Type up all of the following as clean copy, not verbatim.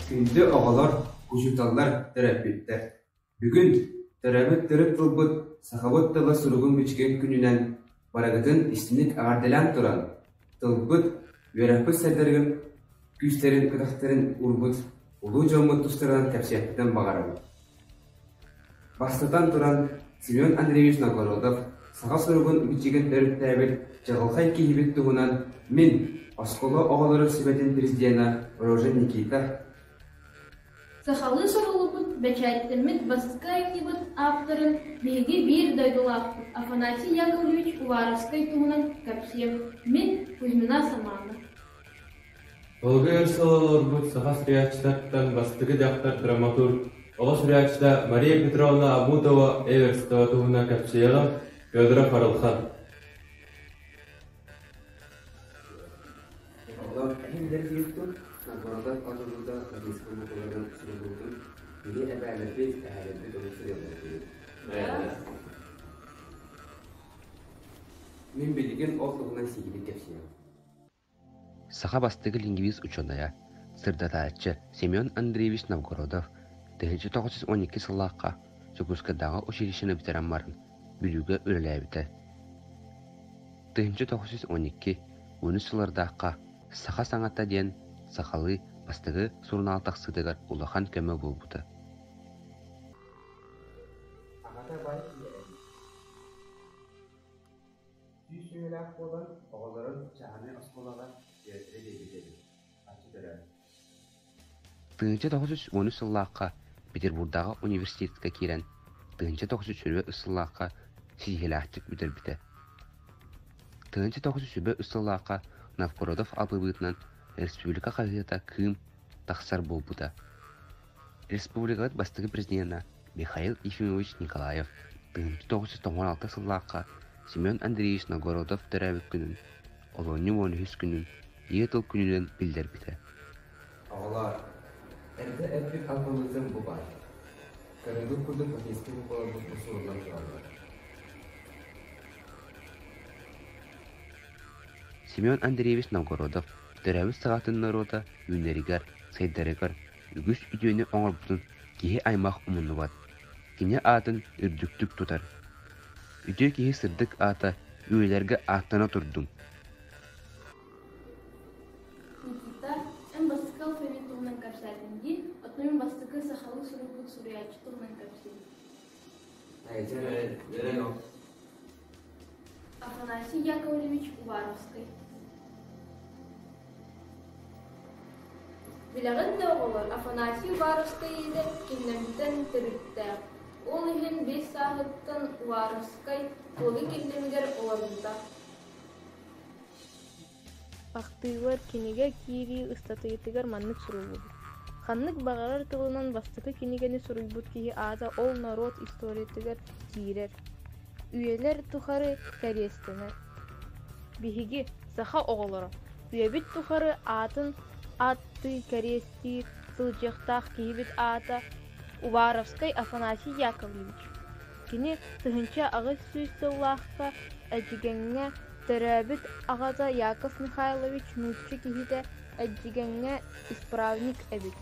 Күндү оҕолор, учууталлар, төрөппүттэр! Бүгүн төрөөбүт төрүт тылбыт, сахабыт тыла суругун-бичигин күнүнэн барыгытын истиҥник эҕэрдэлээн туран, тылбыт, үөрэхпит сайдарыгын күүстэрин, кытахтарын уурбут улуу дьоммут тустарынан кэпсиэхпитин баҕарабыт. Бастатан туран, Семен Андреевич Новгородов саха суругун-бичигин төрүттээбит чаҕылхай киһибит туһунан мин, оскуола оҕолорун сүбэтин президенэ Рожин Никита, Сахалыы суруллубут, бэчээттэммит бастакы айымньыбыт ааптарын биһиги биир дойдулаахпыт Афанасий Яковлевич Уваровскай туһунан кэпсиэм. Мин Кузьмина Самаана. Олга өр сыл олорбут саха суруйааччылартан бастакы дьахтар драматург, оҕо суруйааччыта Мария Петровна Абутова Эверстова туһунан кэпсиэҕим Федоров Арылхан. Оҕолор эһиндэр диэбитин, Новгородов одуулуута латинскай букваларын суруллубутун биһи эбээлэрбит, эһээлэрбит ону суруйаллар этибит. Мин билигин ол туһунан сиһилии кэпсиэм. Саха бастакы лингвист учуонайа, сырдатааччы Семен Андреевич Новгородов 1912 сыллаахха Дьокуускайдааҕы училищены бүтэрэн баран Бүлүүгэ үлэлээбитэ. 1912 уонус сыллардаахха «Саха саҥата» диэн сахалыы бастакы сурунаал тахсыытыгар улахан көмө буолбута. Аҕата бай киһи эбит. Сүүс үйэлээх буолан оҕолорун чааһынай оскуолаҕа үөрэтэрэ биэрбит эбит. Харчы төлөөн. 1913 сыллаахха Петербурдааҕы университетка киирэн, 1923 сыллаахха ситиһиилээхтик бүтэрбитэ. 1923 сыллаахха Новгородов алпабыытынан республика хаһыата «Кыым» тахсар буолбута. Республикабыт бастакы президенэ Михаил Ефимович Николаев 1996 сыллаахха Семен Андреевич Новгородов төрөөбүт күнүн, олунньу 13 күнүн Ийэ тыл күнүнэн биллэрбитэ. Оҕолоор, эрдэ эппит алпабыытым бу баар. Көрөргүт курдук латинскай букваларбыт бу суруллан тураллар. Семен Андреевич Новгородов төрөөбүт саҕатын норуота үүнэригэр, сайдарыгар үгүс үтүөнү оҥорбутун киһи аймах умнубат, кини аатын үрдүктүк тутар. Үтүө киһи сырдык аата үйэлэргэ ааттана турдун. Никита, эн бастакы алфавит туһунан кэпсээтиҥ дии, оттон мин бастакы сахалыы суруйбут суруйааччы туһунан кэпсиим. Афанасий Яковлевич Уваровскай. Билэҕит да оҕолор, Афанасий Уваровскай идэ кинилэртэн төрүттээх. Ол иһин биэс сааһыттан Уваровскай Туолу киллэмигэр олорбута. Ахтыылар кинигэ киирии ыстатыйатыгар маннык суруллубут: Ханнык баҕарар тылынан бастакы кинигэни суруйбут киһи аата ол норуот историятыгар киирэр, үйэлэр тухары кэриэстэнэр. Биһиги, саха оҕолоро, үйэбит тухары аатын ааттыы кэриэстиир сылдьыахтаах киһибит аата Уваровскай Афанасий Яковлевич. Кини 1800 сыллаахха Эдьигэҥҥэ төрөөбүт аҕата Яков Михайлович нуучча киһитэ Эдьигэҥҥэ исправник эбит.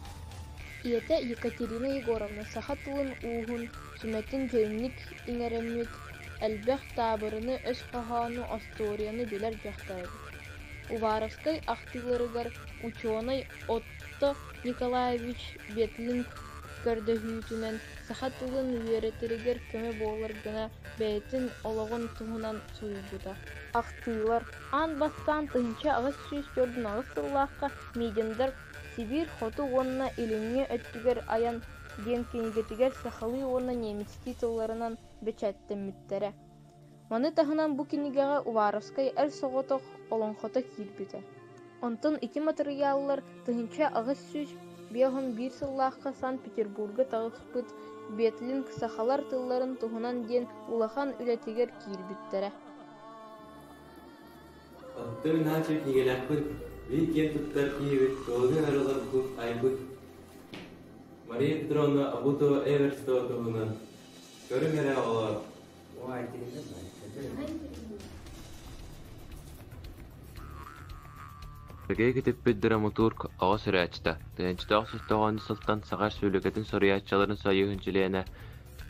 Ийэтэ Екатерина Егоровна саха тылын ууһун сүмэтин дириҥник иҥэриммит, элбэх таабырыны, өс хоһоону, остуоруйаны билэр дьахтар эбит. Уваровскай ахтыыларыгар учуонай Отто Николаевич Бетлинг көрдөһүүтүнэн саха тылын үөрэтэригэр көмө буолар гына бэйэтин олоҕун туһунан суруйбута. Ахтыылар аан бастаан 1848 сыллаахха Миденберг Сибиир хоту уонна илиҥҥи өттүгэр айан диэн кинигэтигэр сахалыы уонна немецтии тылларынан бэчээттэммиттэрэ. Маны таһынан бу кинигэҕэ Уваровскай Эр соҕотох олоҥхото киирбитэ. Онтон ити матырыйааллар 1851 сыллаахха Санкт-Петербурга таҕыспыт Бетлинг сахалар тылларын туһунан диэн улахан үлэтигэр киирбиттэрэ. Оттон наача кинигэлээхпит, биир киэн туттар киһибит Туолугун арылларбыт айбыт Мария Петровна Абутова Эверстова туһунан көрүҥ эрэ оҕолоор. Сергей көтүппүт драматург, оҕо суруйааччыта, 1990 сылтан Саха Өрөспүүбүлүкэтин суруйааччыларын сойууһун чилиэнэ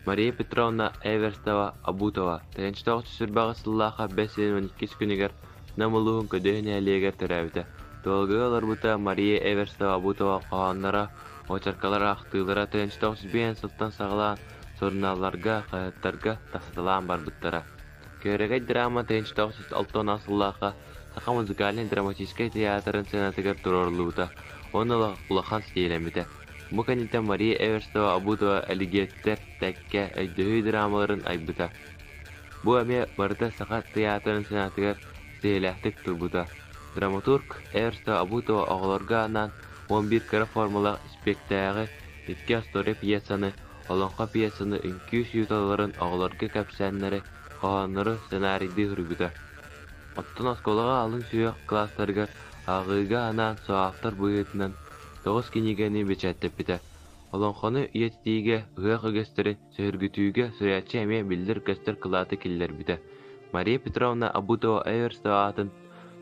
Мария Петровна Эверстова Абутова 1928 сыллаахха бэс ыйын уон иккис күнүгэр Нам улууһун Көдөһү нэһилиэгэр төрөөбүтэ. Туолгуга олорбута Мария Эверстова Абутова хоһоонноро, очеркалара, ахтыылара 1995 сылтан саҕалаан сурунаалларга, хаһыаттарга тахсыталаан барбыттара. Күөрэгэй драма 1960 сыллаахха Саха музыкальнай-драматическай театрын сценатыгар туруоруллубута уонна улахан ситиһиилэммитэ. Бу кэнниттэн Мария Эверстова-Абутова «Элигиэттэр», «Тэккэ», «Өйдөһүү» драмаларын айбыта. Бу эмиэ барыта Саха театрын сценатыгар ситиһиилээхтик турбута. Драматург Эверстова-Абутова оҕолорго анаан 11 кыра формалаах испиэктээҕи, икки остуоруйа пьесаны, олоҥхо пьесаны, үҥкүү сюиталарын оҕолорго кэпсээннэри, хоһооннору сценарийдыы суруйбута. Оттон оскуолаҕа алын сүһүөх кылаастарыгар ааҕыыга анаан соавтор быһыытынан тоҕус кинигэни бэчээттэппитэ. Олоҥхону үйэтитиигэ, ыһыах үгэстэрин сөһүргүтүүгэ суруйааччы эмиэ биллэр-көстөр кылааты киллэрбитэ. Мария Петровна Абутова-Эверстова аатын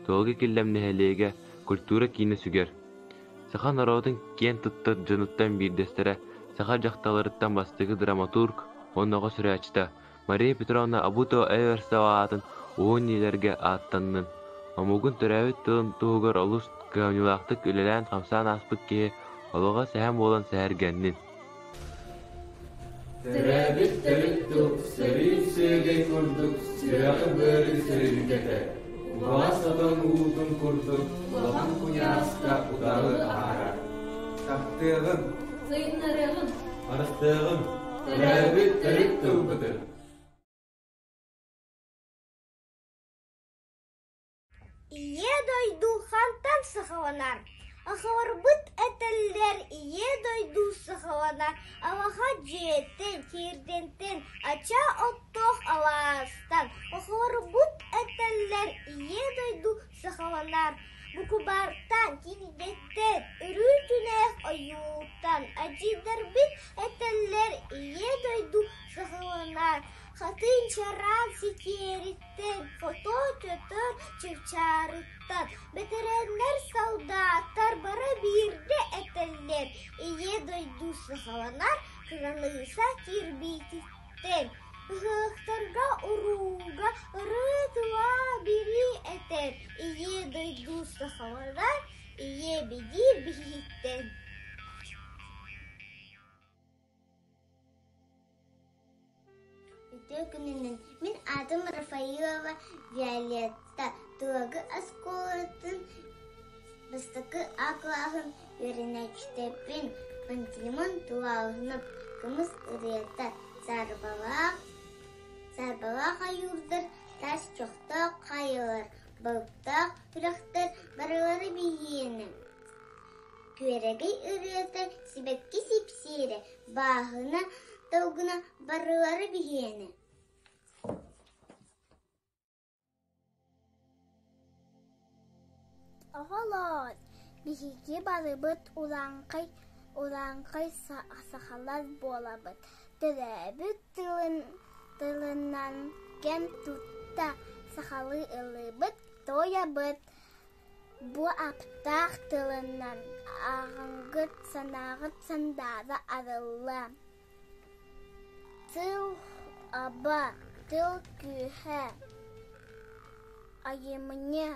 Туолга Киллэм нэһилиэгэ культура киинэ сүгэр. Саха норуотун киэн туттар дьонуттан биирдэстэрэ, саха дьахталларыттан бастакы драматург уонна оҕо суруйааччыта Мария Петровна Абутова-Эверстова аатын уһун үйэлэргэ ааттаннын, омугун төрөөбүт тылын туһугар олус кыһамньылаахтык үлэлээн-хамсаан ааспыт киһи олоҕо сэһэн буолан сэһэргэннин. Төрөөбүт төрүт тыл сөрүүн сүөгэй курдук сүрэҕи-быары сөрүүкэтэр, убаҕас отон уутун курдук улахан куйааска утаҕы аһарар. Таптыаҕын, Сайыннарыаҕын, Харыстыаҕын, Төрөөбүт төрүт тылбытын. Ийэ дойду хантан саҕаланар? Аҕаларбыт этэллэр ийэ дойду саҕаланар алаһа дьиэттэн, тиэргэнтэн, ача оттоох алаастан. Оҕолорбут этэллэр ийэ дойду саҕаланар букубаартан, кинигэттэн, өрүү түнээх ойууттан. Эдьиийдэрбит этэллэр ийэ дойду саҕаланар хатыҥ чараан ситиэриттэн, фото-көтөр чыпчаарыттан. Бэтэрээннэр, солдаттар бары бииргэ этэллэр ийэ дойду саҕаланар кыраныысса кирбиититтэн. Ыһыахтарга, урууга ырыа-тыла билии этэр ийэ дойду сахаларар ийэ бигиир биһиттэн. Үтүө күнүнэн! Мин аатым Рафаилова Виолетта. Тулагы оскуолатын бастакы А кылааһын үөрэнээччитэбин. Пантелеймон Тулааһынап «Кымыс ырыата» саарбалаах, саарбалаах ойуурдар, таас чохтоох хайалар, балыктаах үрэхтэр барылара биһиэнэ. Күөрэгэй ырыата, сибэкки сипсиэрэ, бааһына долгуна барылара биһиэнэ. Оҕолоор, биһиги барыбыт урааҥхай урааҥхай сахалар буолабыт, төрөөбүт тылын тылынан кэм тутта сахалыы ыллыыбыт, туойабыт. Бу аптаах тылынан ааҕыҥҥыт санааҕыт сандаара арыллыа. Тыл аба, тыл күүһэ, айымньы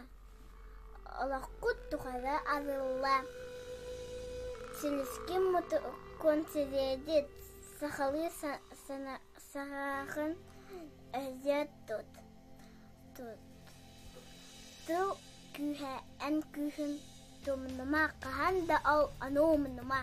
олоххут тухары арылла. Силискин мутуккун сириэдит, сахалыы саҥаҕын өйдөө тут. Тыл күүһэ эн күүһүн тумнума, хаһан да ол ону умнума.